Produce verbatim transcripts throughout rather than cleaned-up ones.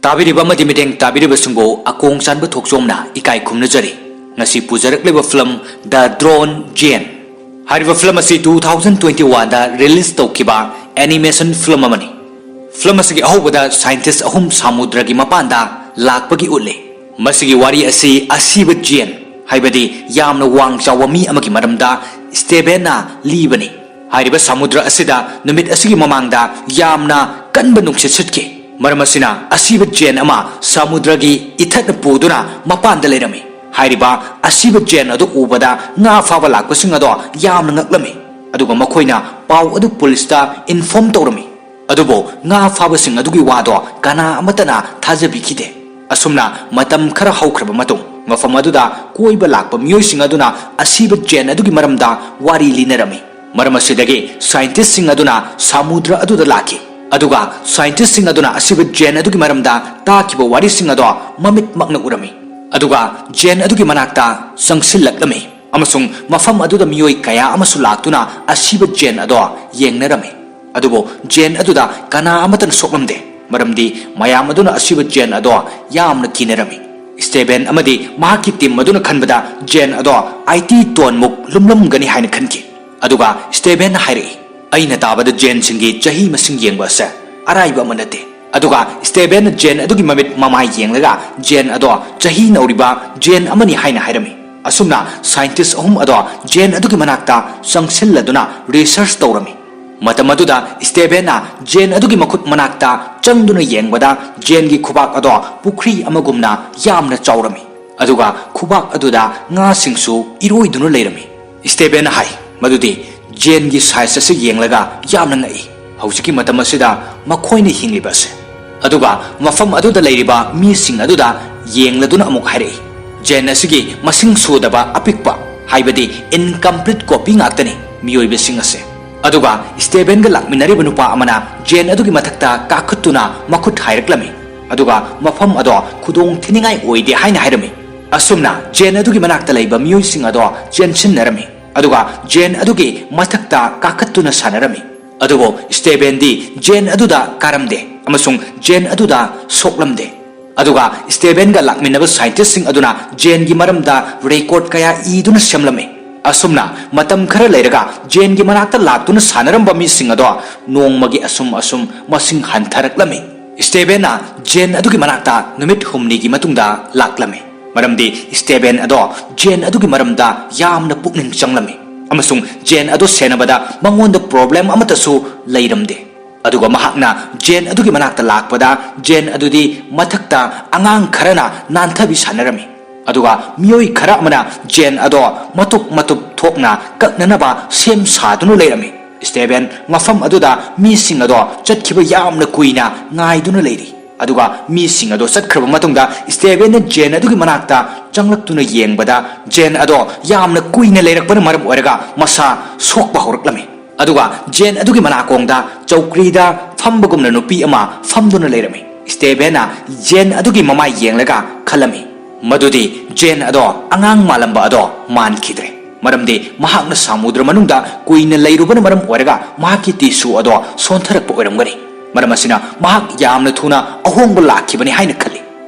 ꯇꯥꯕꯤꯔꯤꯕ ꯑꯃꯗꯤ ꯃꯤꯠꯌꯦꯡ ꯇꯥꯕꯤꯔꯤꯕꯁꯤꯡꯕꯨ ꯑꯀꯣꯡ ꯆꯥꯟꯕ ꯊꯣꯛꯆꯣꯝꯅ ꯏꯀꯥꯏ ꯈꯨꯝꯅꯖꯔꯤ꯫ ꯉꯁꯤ ꯄꯨꯖꯔꯛꯂꯤꯕ ꯐꯤꯂꯝ The Drone Jane ꯍꯥꯏꯔꯤꯕ ꯐꯤꯂꯝ ꯑꯁꯤ two thousand twenty one ꯗ release ꯇꯧꯈꯤꯕ animation film ꯑꯃꯅꯤ꯫ ꯐꯤꯂꯝ ꯑꯁꯤꯒꯤ ꯑꯍꯧꯕꯗ scientist ꯑꯍꯨꯝ ꯁꯃꯨꯗ꯭ꯔꯒꯤ ꯃꯄꯥꯟꯗ ꯂꯥꯛꯄꯒꯤ ꯎꯠꯂꯤ꯫ ꯃꯁꯤꯒꯤ ꯋꯥꯔꯤ ꯑꯁꯤ ꯑꯁꯤꯕ ꯖꯦꯟ, ꯍꯥꯏꯕꯗꯤ ꯌꯥꯝꯅ ꯋꯥꯡ ꯆꯥꯎꯕ ꯃꯤ ꯑꯃꯒꯤ ꯃꯔꯝꯗ ꯁ꯭ꯇꯦꯕꯦꯟꯅ ꯂꯤꯕꯅꯤ꯫ ꯍꯥꯏꯔꯤꯕ ꯁꯃꯨꯗ꯭ꯔ ꯑꯁꯤꯗ ꯅꯨꯃꯤꯠ ꯑꯁꯤꯒꯤ ꯃꯃꯥꯡꯗ ꯌꯥꯝꯅ ꯀꯟꯕ ꯅꯨꯡꯁꯤꯠ ꯁꯤꯠꯈꯤ꯫ ꯃꯔꯝ ꯑꯁꯤꯅ ꯑꯁꯤꯕ ꯖꯦꯟ ꯑꯃ ꯁꯃꯨꯗ꯭ꯔꯒꯤ ꯏꯊꯠꯅ ꯄꯨꯗꯨꯅ ꯃꯄꯥꯟꯗ ꯂꯩꯔꯝꯃꯤ꯫ ꯍꯥꯏꯔꯤꯕ ꯑꯁꯤꯕ ꯖꯦꯟ ꯑꯗꯨ ꯎꯕꯗ ꯉꯥ ꯐꯥꯕ ꯂꯥꯛꯄꯁꯤꯡ ꯑꯗꯣ ꯌꯥꯝꯅ ꯉꯛꯂꯝꯃꯤ꯫ ꯑꯗꯨꯒ ꯃꯈꯣꯏꯅ ꯄꯥꯎ ꯑꯗꯨ ꯄꯨꯂꯤꯁꯇ inform ꯇꯧꯔꯝꯃꯤ꯫ ꯑꯗꯨꯕꯨ ꯉꯥ ꯐꯥꯕꯁꯤꯡ ꯑꯗꯨꯒꯤ ꯋꯥꯗꯣ ꯀꯅꯥ ꯑꯃꯠꯇꯅ ꯊꯥꯖꯕꯤꯈꯤꯗꯦ꯫ ꯑꯁꯨꯝꯅ ꯃꯇꯝ ꯈꯔ ꯍꯧꯈ꯭ꯔꯕ ꯃꯇꯨꯡ, ꯃꯐꯝ ꯑꯗꯨꯗ ꯀꯣꯏꯕ ꯂꯥꯛꯄ ꯃꯤꯑꯣꯏꯁꯤꯡ ꯑꯗꯨꯅ ꯑꯁꯤꯕ ꯖꯦꯟ ꯑꯗꯨꯒꯤ ꯃꯔꯝꯗ ꯋꯥꯔꯤ ꯂꯤꯅꯔꯝꯃꯤ꯫ ꯃꯔꯝ ꯑꯁꯤꯗꯒꯤ scientistꯁꯤꯡ ꯑꯗꯨꯅ ꯁꯃꯨꯗ꯭ꯔ ꯑꯗꯨꯗ ꯂꯥꯛꯈꯤ꯫ ꯑꯗꯨꯒ scientistꯁꯤꯡ ꯑꯗꯨꯅ ꯑꯁꯤꯕ ꯖꯦꯟ ꯑꯗꯨꯒꯤ ꯃꯔꯝꯗ ꯇꯥꯈꯤꯕ ꯋꯥꯔꯤꯁꯤꯡ ꯑꯗꯣ ꯃꯃꯤꯠꯃꯛꯅ ꯎꯔꯝꯃꯤ꯫ ꯑꯗꯨꯒ ꯖꯦꯟ ꯑꯗꯨꯒꯤ ꯃꯅꯥꯛꯇ ꯆꯪꯁꯤꯜꯂꯛꯂꯝꯃꯤ꯫ ꯑꯃꯁꯨꯡ ꯃꯐꯝ ꯑꯗꯨꯗ ꯃꯤꯑꯣꯏ ꯀꯌꯥ ꯑꯃꯁꯨ ꯂꯥꯛꯇꯨꯅ ꯑꯁꯤꯕ ꯖꯦꯟ ꯑꯗꯣ ꯌꯦꯡꯅꯔꯝꯃꯤ꯫ ꯑꯗꯨꯕꯨ ꯖꯦꯟ ꯑꯗꯨꯗ ꯀꯅꯥ ꯑꯃꯠꯇꯅ ꯁꯣꯛꯂꯝꯗꯦ, ꯃꯔꯝꯗꯤ ꯃꯌꯥꯝ ꯑꯗꯨꯅ ꯑꯁꯤꯕ ꯖꯦꯟ ꯑꯗꯣ ꯌꯥꯝꯅ ꯀꯤꯅꯔꯝꯃꯤ꯫ ꯁ꯭ꯇꯦꯕꯦꯟ ꯑꯃꯗꯤ ꯃꯍꯥꯛꯀꯤ team ꯑꯗꯨꯅ ꯈꯟꯕꯗ ꯖꯦꯟ ꯑꯗꯣ eighty ton ꯃꯨꯛ ꯂꯨꯝꯂꯝꯒꯅꯤ ꯍꯥꯏꯅ ꯈꯟꯈꯤ꯫ ꯑꯗꯨꯒ ꯁ꯭ꯇꯦꯕꯦꯟꯅ ꯍꯥꯏꯔꯛꯏ, "ꯑꯩꯅ ꯇꯥꯕꯗ ꯖꯦꯟꯁꯤꯡꯒꯤ ꯆꯍꯤ ꯃꯁꯤꯡ ꯌꯦꯡꯕ ꯑꯁꯦ ꯑꯔꯥꯏꯕ ꯑꯃ ꯅꯠꯇꯦ꯫" ꯑꯗꯨꯒ ꯁ꯭ꯇꯦꯕꯦꯟꯅ ꯖꯦꯟ ꯑꯗꯨꯒꯤ ꯃꯃꯤꯠ ꯃꯃꯥꯏ ꯌꯦꯡꯂꯒ ꯖꯦꯟ ꯑꯗꯣ ꯆꯍꯤ ꯅꯧꯔꯤꯕ ꯖꯦꯟ ꯑꯃꯅꯤ ꯍꯥꯏꯅ ꯍꯥꯏꯔꯝꯃꯤ꯫ ꯑꯁꯨꯝꯅ scientist ꯑꯍꯨꯝ ꯑꯗꯣ ꯖꯦꯟ ꯑꯗꯨꯒꯤ ꯃꯅꯥꯛꯇ ꯆꯪꯁꯤꯜꯂꯗꯨꯅ research ꯇꯧꯔꯝꯃꯤ꯫ ꯃꯇꯝ ꯑꯗꯨꯗ ꯁ꯭ꯇꯦꯕꯦꯟꯅ ꯖꯦꯟ ꯑꯗꯨꯒꯤ ꯃꯈꯨꯠ ꯃꯅꯥꯛꯇ ꯆꯪꯗꯨꯅ ꯌꯦꯡꯕꯗ ꯖꯦꯟꯒꯤ ꯈꯨꯕꯥꯛ ꯑꯗꯣ ꯄꯨꯈ꯭ꯔꯤ ꯑꯃꯒꯨꯝꯅ ꯌꯥꯝꯅ ꯆꯥꯎꯔꯝꯃꯤ꯫ ꯑꯗꯨꯒ ꯈꯨꯕꯥꯛ ꯑꯗꯨꯗ ꯉꯥꯁꯤꯡꯁꯨ ꯏꯔꯣꯏꯗꯨꯅ ꯂꯩꯔꯝꯃꯤ꯫ ꯁ꯭ꯇꯦꯕꯦꯟꯅ ꯍꯥꯏ ꯃꯗꯨꯗꯤ ꯖꯦꯟꯒꯤ size ꯑꯁꯤ ꯌꯦꯡꯂꯒ ꯌꯥꯝꯅ ꯉꯛꯏ꯫ ꯍꯧꯖꯤꯛꯀꯤ ꯃꯇꯝ ꯑꯁꯤꯗ ꯃꯈꯣꯏꯅ ꯍꯤꯡꯂꯤꯕ ꯑꯁꯦ꯫ ꯑꯗꯨꯒ ꯃꯐꯝ ꯑꯗꯨꯗ ꯂꯩꯔꯤꯕ ꯃꯤꯁꯤꯡ ꯑꯗꯨꯗ ꯌꯦꯡꯂꯗꯨꯅ ꯑꯃꯨꯛ ꯍꯥꯏꯔꯛꯏ, "ꯖꯦꯟ ꯑꯁꯤꯒꯤ ꯃꯁꯤꯡ ꯁꯨꯗꯕ ꯑꯄꯤꯛꯄ, ꯍꯥꯏꯕꯗꯤ incomplete copy ꯉꯥꯛꯇꯅꯤ ꯃꯤꯑꯣꯏꯕꯁꯤꯡ ꯑꯁꯦ꯫" ꯑꯗꯨꯒ ꯁ꯭ꯇꯦꯕꯦꯟꯒ ꯂꯥꯛꯃꯤꯟꯅꯔꯤꯕ ꯅꯨꯄꯥ ꯑꯃꯅ ꯖꯦꯟ ꯑꯗꯨꯒꯤ ꯃꯊꯛꯇ ꯀꯥꯈꯠꯇꯨꯅ ꯃꯈꯨꯠ ꯍꯥꯏꯔꯛꯂꯝꯃꯤ꯫ ꯑꯗꯨꯒ ꯃꯐꯝ ꯑꯗꯣ ꯈꯨꯗꯣꯡ ꯊꯤꯅꯤꯡꯉꯥꯏ ꯑꯣꯏꯗꯦ ꯍꯥꯏꯅ ꯍꯥꯏꯔꯝꯃꯤ꯫ ꯑꯁꯨꯝꯅ ꯖꯦꯟ ꯑꯗꯨꯒꯤ ꯃꯅꯥꯛꯇ ꯂꯩꯕ ꯃꯤꯑꯣꯏꯁꯤꯡ ꯑꯗꯣ ꯆꯦꯟꯁꯤꯟꯅꯔꯝꯃꯤ꯫ ꯑꯗꯨꯒ ꯖꯦꯟ ꯑꯗꯨꯒꯤ ꯃꯊꯛꯇ ꯀꯥꯈꯠꯇꯨꯅ ꯁꯥꯟꯅꯔꯝꯃꯤ꯫ ꯑꯗꯨꯕꯨ ꯁ꯭ꯇꯦꯕꯦꯟꯗꯤ ꯖꯦꯟ ꯑꯗꯨꯗ ꯀꯥꯔꯝꯗꯦ ꯑꯃꯁꯨꯡ ꯖꯦꯟ ꯑꯗꯨꯗ ꯁꯣꯛꯂꯝꯗꯦ꯫ ꯑꯗꯨꯒ ꯁ꯭ꯇꯦꯕꯦꯟꯒ ꯂꯥꯛꯃꯤꯟꯅꯕ ꯁꯥꯏꯟꯇꯤꯁꯁꯤꯡ ꯑꯗꯨꯅ ꯖꯦꯟꯒꯤ ꯃꯔꯝꯗ ꯔꯦꯀꯣꯔꯗ ꯀꯌꯥ ꯏꯗꯨꯅ ꯁꯦꯝꯂꯝꯃꯤ꯫ ꯑꯁꯨꯝꯅ ꯃꯇꯝ ꯈꯔ ꯂꯩꯔꯒ ꯖꯦꯟꯒꯤ ꯃꯅꯥꯛꯇ ꯂꯥꯛꯇꯨꯅ ꯁꯥꯟꯅꯔꯝꯕ ꯃꯤꯁꯤꯡ ꯑꯗꯣ ꯅꯣꯡꯃꯒꯤ ꯑꯁꯨꯝ ꯑꯁꯨꯝ ꯃꯁꯤꯡ ꯍꯟꯊꯔꯛꯂꯝꯃꯤ꯫ ꯁ꯭ꯇꯦꯕꯦꯟꯅ ꯖꯦꯟ ꯑꯗꯨꯒꯤ ꯃꯅꯥꯛꯇ ꯅꯨꯃꯤꯠ ꯍꯨꯝꯅꯤꯒꯤ ꯃꯇꯨꯡꯗ ꯂꯥꯛꯂꯝꯃꯤ, ꯃꯔꯝꯗꯤ ꯁ꯭ꯇꯦꯕꯦꯟ ꯑꯗꯣ ꯖꯦꯟ ꯑꯗꯨꯒꯤ ꯃꯔꯝꯗ ꯌꯥꯝꯅ ꯄꯨꯛꯅꯤꯡ ꯆꯪꯂꯝꯃꯤ ꯑꯃꯁꯨꯡ ꯖꯦꯟ ꯑꯗꯣ ꯁꯦꯟꯅꯕꯗ ꯃꯉꯣꯟꯗ ꯄ꯭ꯔꯣꯕ꯭ꯂꯦꯝ ꯑꯃꯠꯇꯁꯨ ꯂꯩꯔꯝꯗꯦ꯫ ꯑꯗꯨꯒ ꯃꯍꯥꯛꯅ ꯖꯦꯟ ꯑꯗꯨꯒꯤ ꯃꯅꯥꯛꯇ ꯂꯥꯛꯄꯗ ꯖꯦꯟ ꯑꯗꯨꯗꯤ ꯃꯊꯛꯇ ꯑꯉꯥꯡ ꯈꯔꯅ ꯅꯥꯟꯊꯕꯤ ꯁꯥꯟꯅꯔꯝꯃꯤ꯫ ꯑꯗꯨꯒ ꯃꯤꯑꯣꯏ ꯈꯔ ꯑꯃꯅ ꯖꯦꯟ ꯑꯗꯣ ꯃꯇꯨꯞ ꯃꯇꯨꯞ ꯊꯣꯛꯅ ꯀꯛꯅꯅꯕ ꯁꯦꯝ ꯁꯥꯗꯨꯅ ꯂꯩꯔꯝꯃꯤ꯫ ꯁ꯭ꯇꯦꯕꯦꯟ ꯃꯐꯝ ꯑꯗꯨꯗ ꯃꯤꯁꯤꯡ ꯑꯗꯣ ꯆꯠꯈꯤꯕ ꯌꯥꯝꯅ ꯀꯨꯏꯅ ꯉꯥꯏꯗꯨꯅ ꯂꯩꯔꯤ꯫ ꯑꯗꯨꯒ ꯃꯤꯁꯤꯡ ꯑꯗꯣ ꯆꯠꯈ꯭ꯔꯕ ꯃꯇꯨꯡꯗ ꯁ꯭ꯇꯦꯕꯦꯟꯅ ꯖꯦꯟ ꯑꯗꯨꯒꯤ ꯃꯅꯥꯛꯇ ꯆꯪꯂꯛꯇꯨꯅ ꯌꯦꯡꯕꯗ ꯖꯦꯟ ꯑꯗꯣ ꯌꯥꯝꯅ ꯀꯨꯏꯅ ꯂꯩꯔꯛꯄꯅ ꯃꯔꯝ ꯑꯣꯏꯔꯒ ꯃꯁꯥ ꯁꯣꯛꯄ ꯍꯧꯔꯛꯂꯝꯃꯤ꯫ ꯑꯗꯨꯒ ꯖꯦꯟ ꯑꯗꯨꯒꯤ ꯃꯅꯥꯀꯣꯡꯗ ꯆꯧꯀ꯭ꯔꯤꯗ ꯐꯝꯕꯒꯨꯝꯅ ꯅꯨꯄꯤ ꯑꯃ ꯐꯝꯗꯨꯅ ꯂꯩꯔꯝꯃꯤ꯫ ꯁ꯭ꯇꯦꯕꯦꯟꯅ ꯖꯦꯟ ꯑꯗꯨꯒꯤ ꯃꯃꯥꯏ ꯌꯦꯡꯂꯒ ꯈꯜꯂꯝꯃꯤ, ꯃꯗꯨꯗꯤ ꯖꯦꯟ ꯑꯗꯣ ꯑꯉꯥꯡ ꯃꯥꯜꯂꯝꯕ ꯑꯗꯣ ꯃꯥꯟꯈꯤꯗ꯭ꯔꯦ, ꯃꯔꯝꯗꯤ ꯃꯍꯥꯛꯅ ꯁꯃꯨꯗ꯭ꯔ ꯃꯅꯨꯡꯗ ꯀꯨꯏꯅ ꯂꯩꯔꯨꯕꯅ ꯃꯔꯝ ꯑꯣꯏꯔꯒ ꯃꯍꯥꯛꯀꯤ ꯇꯤꯁꯨ ꯑꯗꯣ ꯁꯣꯟꯊꯔꯛꯄ ꯑꯣꯏꯔꯝꯒꯅꯤ꯫ ꯃꯔꯝ ꯑꯁꯤꯅ ꯃꯍꯥꯛ ꯌꯥꯝꯅ ꯊꯨꯅ ꯑꯍꯣꯡꯕ ꯂꯥꯛꯈꯤꯕꯅꯤ ꯍꯥꯏꯅ ꯈꯜꯂꯤ꯫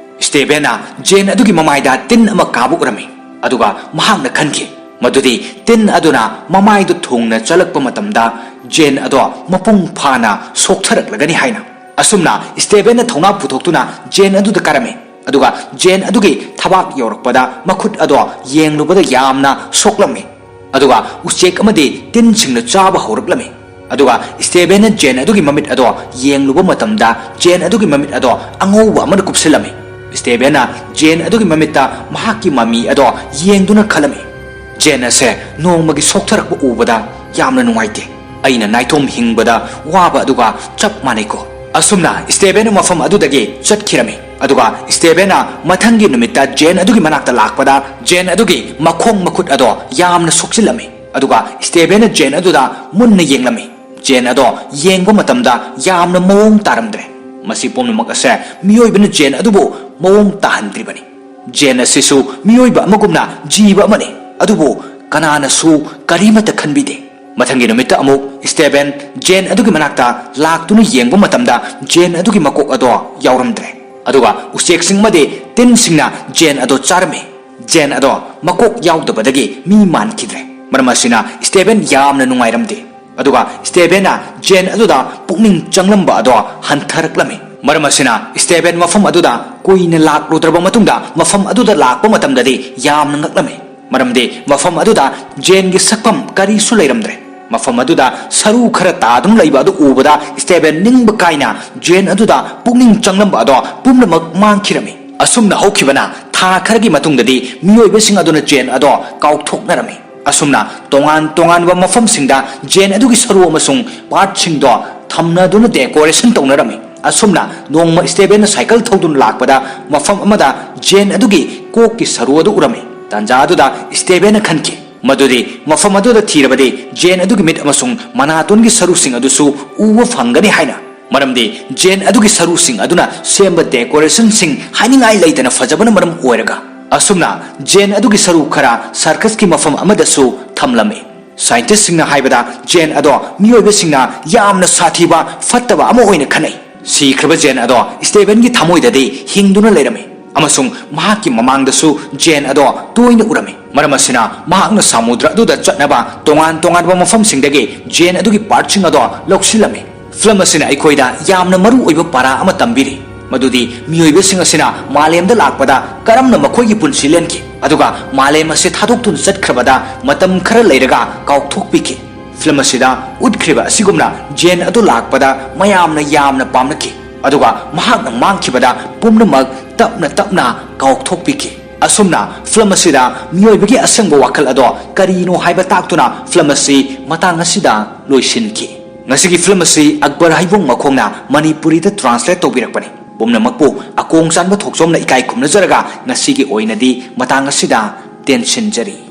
ꯁ꯭ꯇꯦꯕꯦꯟꯅ ꯖꯦꯟ ꯑꯗꯨꯒꯤ ꯃꯃꯥꯏꯗ ꯇꯤꯟ ꯑꯃ ꯀꯥꯕ ꯎꯔꯝꯃꯤ, ꯑꯗꯨꯒ ꯃꯍꯥꯛꯅ ꯈꯟꯈꯤ ꯃꯗꯨꯗꯤ ꯇꯤꯟ ꯑꯗꯨꯅ ꯃꯃꯥꯏꯗꯨ ꯊꯨꯡꯅ ꯆꯠꯂꯛꯄ ꯃꯇꯝꯗ ꯖꯦꯟ ꯑꯗꯣ ꯃꯄꯨꯡ ꯐꯥꯅ ꯁꯣꯛꯊꯔꯛꯂꯒꯅꯤ ꯍꯥꯏꯅ꯫ ꯑꯁꯨꯝꯅ ꯁ꯭ꯇꯦꯕꯦꯟꯅ ꯊꯧꯅꯥ ꯄꯨꯊꯣꯛꯇꯨꯅ ꯖꯦꯟ ꯑꯗꯨꯗ ꯀꯥꯔꯝꯃꯤ, ꯑꯗꯨꯒ ꯖꯦꯟ ꯑꯗꯨꯒꯤ ꯊꯕꯥꯛ ꯌꯧꯔꯛꯄꯗ ꯃꯈꯨꯠ ꯑꯗꯣ ꯌꯦꯡꯂꯨꯕꯗ ꯌꯥꯝꯅ ꯁꯣꯛꯂꯝꯃꯤ꯫ ꯑꯗꯨꯒ ꯎꯆꯦꯛ ꯑꯃꯗꯤ ꯇꯤꯟꯁꯤꯡꯅ ꯆꯥꯕ ꯍꯧꯔꯛꯂꯝꯃꯤ꯫ ꯑꯗꯨꯒ ꯁ꯭ꯇꯦꯕꯦꯟꯅ ꯖꯦꯟ ꯑꯗꯨꯒꯤ ꯃꯃꯤꯠ ꯑꯗꯣ ꯌꯦꯡꯂꯨꯕ ꯃꯇꯝꯗ ꯖꯦꯟ ꯑꯗꯨꯒꯤ ꯃꯃꯤꯠ ꯑꯗꯣ ꯑꯉꯧꯕ ꯑꯃꯅ ꯀꯨꯞꯁꯤꯜꯂꯝꯃꯤ꯫ ꯁ꯭ꯇꯦꯕꯦꯟꯅ ꯖꯦꯟ ꯑꯗꯨꯒꯤ ꯃꯃꯤꯠꯇ ꯃꯍꯥꯛꯀꯤ ꯃꯃꯤ ꯑꯗꯣ ꯌꯦꯡꯗꯨꯅ ꯈꯜꯂꯝꯃꯤ, "ꯖꯦꯟ ꯑꯁꯦ ꯅꯣꯡꯃꯒꯤ ꯁꯣꯛꯊꯔꯛꯄ ꯎꯕꯗ ꯌꯥꯝꯅ ꯅꯨꯡꯉꯥꯏꯇꯦ꯫ ꯑꯩꯅ ꯅꯥꯏꯇꯣꯝ ꯍꯤꯡꯕꯗ ꯋꯥꯕ ꯑꯗꯨꯒ ꯆꯞ ꯃꯥꯟꯅꯩꯀꯣ?" ꯑꯁꯨꯝꯅ ꯁ꯭ꯇꯦꯕꯦꯟꯅ ꯃꯐꯝ ꯑꯗꯨꯗꯒꯤ ꯆꯠꯈꯤꯔꯝꯃꯤ꯫ ꯑꯗꯨꯒ ꯁ꯭ꯇꯦꯕꯦꯟꯅ ꯃꯊꯪꯒꯤ ꯅꯨꯃꯤꯠꯇ ꯖꯦꯟ ꯑꯗꯨꯒꯤ ꯃꯅꯥꯛꯇ ꯂꯥꯛꯄꯗ ꯖꯦꯟ ꯑꯗꯨꯒꯤ ꯃꯈꯣꯡ ꯃꯈꯨꯠ ꯑꯗꯣ ꯌꯥꯝꯅ ꯁꯣꯛꯆꯤꯜꯂꯝꯃꯤ꯫ ꯑꯗꯨꯒ ꯁ꯭ꯇꯦꯕꯦꯟꯅ ꯖꯦꯟ ꯑꯗꯨꯗ ꯃꯨꯟꯅ ꯌꯦꯡꯂꯝꯃꯤ꯫ ꯖꯦꯟ ꯑꯗꯣ ꯌꯦꯡꯕ ꯃꯇꯝꯗ ꯌꯥꯝꯅ ꯃꯑꯣꯡ ꯇꯥꯔꯝꯗ꯭ꯔꯦ꯫ ꯃꯁꯤ ꯄꯨꯝꯅꯃꯛ ꯑꯁꯦ ꯃꯤꯑꯣꯏꯕꯅ ꯖꯦꯟ ꯑꯗꯨꯕꯨ ꯃꯑꯣꯡ ꯇꯥꯍꯟꯗ꯭ꯔꯤꯕꯅꯤ꯫ ꯖꯦꯟ ꯑꯁꯤꯁꯨ ꯃꯤꯑꯣꯏꯕ ꯑꯃꯒꯨꯝꯅ ꯖꯤꯕ ꯑꯃꯅꯤ, ꯑꯗꯨꯕꯨ ꯀꯅꯥꯅꯁꯨ ꯀꯔꯤꯃꯠꯇ ꯈꯟꯕꯤꯗꯦ꯫ ꯃꯊꯪꯒꯤ ꯅꯨꯃꯤꯠꯇ ꯑꯃꯨꯛ ꯁ꯭ꯇꯦꯕꯦꯟ ꯖꯦꯟ ꯑꯗꯨꯒꯤ ꯃꯅꯥꯛꯇ ꯂꯥꯛꯇꯨꯅ ꯌꯦꯡꯕ ꯃꯇꯝꯗ ꯖꯦꯟ ꯑꯗꯨꯒꯤ ꯃꯀꯣꯛ ꯑꯗꯣ ꯌꯥꯎꯔꯝꯗ꯭ꯔꯦ꯫ ꯑꯗꯨꯒ ꯎꯆꯦꯛꯁꯤꯡ ꯑꯃꯗꯤ ꯇꯤꯟꯁꯤꯡꯅ ꯖꯦꯟ ꯑꯗꯣ ꯆꯥꯔꯝꯃꯤ꯫ ꯖꯦꯟ ꯑꯗꯣ ꯃꯀꯣꯛ ꯌꯥꯎꯗꯕꯗꯒꯤ ꯃꯤ ꯃꯥꯟꯈꯤꯗ꯭ꯔꯦ꯫ ꯃꯔꯝ ꯑꯁꯤꯅ ꯁ꯭ꯇꯦꯕꯦꯟ ꯌꯥꯝꯅ ꯅꯨꯡꯉꯥꯏꯔꯝꯗꯦ꯫ ꯑꯗꯨꯒ ꯁ꯭ꯇꯦꯕꯦꯟꯅ ꯖꯦꯟ ꯑꯗꯨꯗ ꯄꯨꯛꯅꯤꯡ ꯆꯪꯂꯝꯕ ꯑꯗꯣ ꯍꯟꯊꯔꯛꯂꯝꯃꯤ꯫ ꯃꯔꯝ ꯑꯁꯤꯅ ꯁ꯭ꯇꯦꯕꯦꯟ ꯃꯐꯝ ꯑꯗꯨꯗ ꯀꯨꯏꯅ ꯂꯥꯛꯂꯨꯗ꯭ꯔꯕ ꯃꯇꯨꯡꯗ ꯃꯐꯝ ꯑꯗꯨꯗ ꯂꯥꯛꯄ ꯃꯇꯝꯗꯗꯤ ꯌꯥꯝꯅ ꯉꯛꯂꯝꯃꯤ꯫ ꯃꯔꯝꯗꯤ ꯃꯐꯝ ꯑꯗꯨꯗ ꯖꯦꯟꯒꯤ ꯁꯛꯐꯝ ꯀꯔꯤꯁꯨ ꯂꯩꯔꯝꯗ꯭ꯔꯦ꯫ ꯃꯐꯝ ꯑꯗꯨꯗ ꯁꯔꯨ ꯈꯔ ꯇꯥꯗꯨꯅ ꯂꯩꯕ ꯑꯗꯨ ꯎꯕꯗ ꯁ꯭ꯇꯦꯕꯦꯟ ꯅꯤꯡꯕ ꯀꯥꯏꯅ ꯖꯦꯟ ꯑꯗꯨꯗ ꯄꯨꯛꯅꯤꯡ ꯆꯪꯂꯝꯕ ꯑꯗꯣ ꯄꯨꯝꯅꯃꯛ ꯃꯥꯡꯈꯤꯔꯝꯃꯤ꯫ ꯑꯁꯨꯝꯅ ꯍꯧꯈꯤꯕꯅ ꯊꯥ ꯈꯔꯒꯤ ꯃꯇꯨꯡꯗꯗꯤ ꯃꯤꯑꯣꯏꯕꯁꯤꯡ ꯑꯗꯨꯅ ꯖꯦꯟ ꯑꯗꯣ ꯀꯥꯎꯊꯣꯛꯅꯔꯝꯃꯤ꯫ ꯑꯁꯨꯝꯅ ꯇꯣꯉꯥꯟ ꯇꯣꯉꯥꯟꯕ ꯃꯐꯝꯁꯤꯡꯗ ꯖꯦꯟ ꯑꯗꯨꯒꯤ ꯁꯔꯨ ꯑꯃꯁꯨꯡ ꯄꯥꯔꯠꯁꯤꯡꯗꯣ ꯊꯝꯅꯗꯨꯅ ꯗꯦꯀꯣꯔꯦꯁꯟ ꯇꯧꯅꯔꯝꯃꯤ꯫ ꯑꯁꯨꯝꯅ ꯅꯣꯡꯃ ꯁ꯭ꯇꯦꯕꯦꯟꯅ ꯁꯥꯏꯀꯜ ꯊꯧꯗꯨꯅ ꯂꯥꯛꯄꯗ ꯃꯐꯝ ꯑꯃꯗ ꯖꯦꯟ ꯑꯗꯨꯒꯤ ꯀꯣꯛꯀꯤ ꯁꯔꯨ ꯑꯗꯨ ꯎꯔꯝꯃꯤ꯫ ꯇꯥꯟꯖꯥ ꯑꯗꯨꯗ ꯁ꯭ꯇꯦꯕꯦꯟꯅ ꯈꯟꯈꯤ ꯃꯗꯨꯗꯤ ꯃꯐꯝ ꯑꯗꯨꯗ ꯊꯤꯔꯕꯗꯤ ꯖꯦꯟ ꯑꯗꯨꯒꯤ ꯃꯤꯠ ꯑꯃꯁꯨꯡ ꯃꯅꯥꯇꯣꯟꯒꯤ ꯁꯔꯨꯁꯤꯡ ꯑꯗꯨꯁꯨ ꯎꯕ ꯐꯪꯒꯅꯤ ꯍꯥꯏꯅ꯫ ꯃꯔꯝꯗꯤ ꯖꯦꯟ ꯑꯗꯨꯒꯤ ꯁꯔꯨꯁꯤꯡ ꯑꯗꯨꯅ ꯁꯦꯝꯕ ꯗꯦꯀꯣꯔꯦꯁꯟꯁꯤꯡ ꯍꯥꯏꯅꯤꯡꯉꯥꯏ ꯂꯩꯇꯅ ꯐꯖꯕꯅ ꯃꯔꯝ ꯑꯣꯏꯔꯒ꯫ ꯑꯁꯨꯝꯅ ꯖꯦꯟ ꯑꯗꯨꯒꯤ ꯁꯔꯨ ꯈꯔ ꯁꯔꯀꯁꯀꯤ ꯃꯐꯝ ꯑꯃꯗꯁꯨ ꯊꯝꯂꯝꯃꯤ꯫ ꯁꯥꯏꯟꯇꯤꯁꯁꯤꯡꯅ ꯍꯥꯏꯕꯗ ꯖꯦꯟ ꯑꯗꯣ ꯃꯤꯑꯣꯏꯕꯁꯤꯡꯅ ꯌꯥꯝꯅ ꯁꯥꯊꯤꯕ ꯐꯠꯇꯕ ꯑꯃ ꯑꯣꯏꯅ ꯈꯟꯅꯩ꯫ ꯁꯤꯈ꯭ꯔꯕ ꯖꯦꯟ ꯑꯗꯣ ꯁ꯭ꯇꯦꯕꯦꯟꯒꯤ ꯊꯃꯣꯏꯗꯗꯤ ꯍꯤꯡꯗꯨꯅ ꯂꯩꯔꯝꯃꯤ ꯑꯃꯁꯨꯡ ꯃꯍꯥꯛꯀꯤ ꯃꯃꯥꯡꯗꯁꯨ ꯖꯦꯟ ꯑꯗꯣ ꯇꯣꯏꯅ ꯎꯔꯝꯃꯤ꯫ ꯃꯔꯝ ꯑꯁꯤꯅ ꯃꯍꯥꯛꯅ ꯁꯃꯨꯗ꯭ꯔ ꯑꯗꯨꯗ ꯆꯠꯅꯕ ꯇꯣꯉꯥꯟ ꯇꯣꯉꯥꯟꯕ ꯃꯐꯝꯁꯤꯡꯗꯒꯤ ꯖꯦꯟ ꯑꯗꯨꯒꯤ ꯄꯥꯔꯠꯁꯤꯡ ꯑꯗꯣ ꯂꯧꯁꯤꯜꯂꯝꯃꯤ꯫ ꯐꯤꯂꯝ ꯑꯁꯤꯅ ꯑꯩꯈꯣꯏꯗ ꯌꯥꯝꯅ ꯃꯔꯨ ꯑꯣꯏꯕ ꯄꯥꯔꯥ ꯑꯃ ꯇꯝꯕꯤꯔꯤ, ꯃꯗꯨꯗꯤ ꯃꯤꯑꯣꯏꯕꯁꯤꯡ ꯑꯁꯤꯅ ꯃꯥꯂꯦꯝꯗ ꯂꯥꯛꯄꯗ ꯀꯔꯝꯅ ꯃꯈꯣꯏꯒꯤ ꯄꯨꯟꯁꯤ ꯂꯦꯟꯈꯤ, ꯑꯗꯨꯒ ꯃꯥꯂꯦꯝ ꯑꯁꯤ ꯊꯥꯗꯣꯛꯇꯨꯅ ꯆꯠꯈ꯭ꯔꯕꯗ ꯃꯇꯝ ꯈꯔ ꯂꯩꯔꯒ ꯀꯥꯎꯊꯣꯛꯄꯤꯈꯤ꯫ ꯐꯤꯂꯝ ꯑꯁꯤꯗ ꯎꯠꯈ꯭ꯔꯤꯕ ꯑꯁꯤꯒꯨꯝꯅ ꯖꯦꯟ ꯑꯗꯨ ꯂꯥꯛꯄꯗ ꯃꯌꯥꯝꯅ ꯌꯥꯝꯅ ꯄꯥꯝꯅꯈꯤ, ꯑꯗꯨꯒ ꯃꯍꯥꯛꯅ ꯃꯥꯡꯈꯤꯕꯗ ꯄꯨꯝꯅꯃꯛ ꯇꯞꯅ ꯇꯞꯅ ꯀꯥꯎꯊꯣꯛꯄꯤꯈꯤ꯫ ꯑꯁꯨꯝꯅ ꯐꯤꯂꯝ ꯑꯁꯤꯗ ꯃꯤꯑꯣꯏꯕꯒꯤ ꯑꯁꯦꯡꯕ ꯋꯥꯈꯜ ꯑꯗꯣ ꯀꯔꯤꯅꯣ ꯍꯥꯏꯕ ꯇꯥꯛꯇꯨꯅ ꯐꯤꯂꯝ ꯑꯁꯤ ꯃꯇꯥꯡ ꯑꯁꯤꯗ ꯂꯣꯏꯁꯤꯟꯈꯤ꯫ ꯉꯁꯤꯒꯤ ꯐꯤꯂꯝ ꯑꯁꯤ ꯑꯛꯕꯔ ꯍꯩꯕꯣꯡ ꯃꯈꯣꯡꯅ ꯃꯅꯤꯄꯨꯔꯤꯗ ꯇ꯭ꯔꯥꯟꯁꯂꯦꯠ ꯇꯧꯕꯤꯔꯛꯄꯅꯤ꯫ ꯄꯨꯝꯅꯃꯛꯄꯨ ꯑꯀꯣꯡ ꯆꯥꯟꯕ ꯊꯣꯛꯆꯣꯝꯅ ꯏꯀꯥꯏ ꯈꯨꯝꯅꯖꯔꯒ ꯉꯁꯤꯒꯤ ꯑꯣꯏꯅꯗꯤ ꯃꯇꯥꯡ ꯑꯁꯤꯗ ꯇꯦꯟꯁꯤꯟꯖꯔꯤ꯫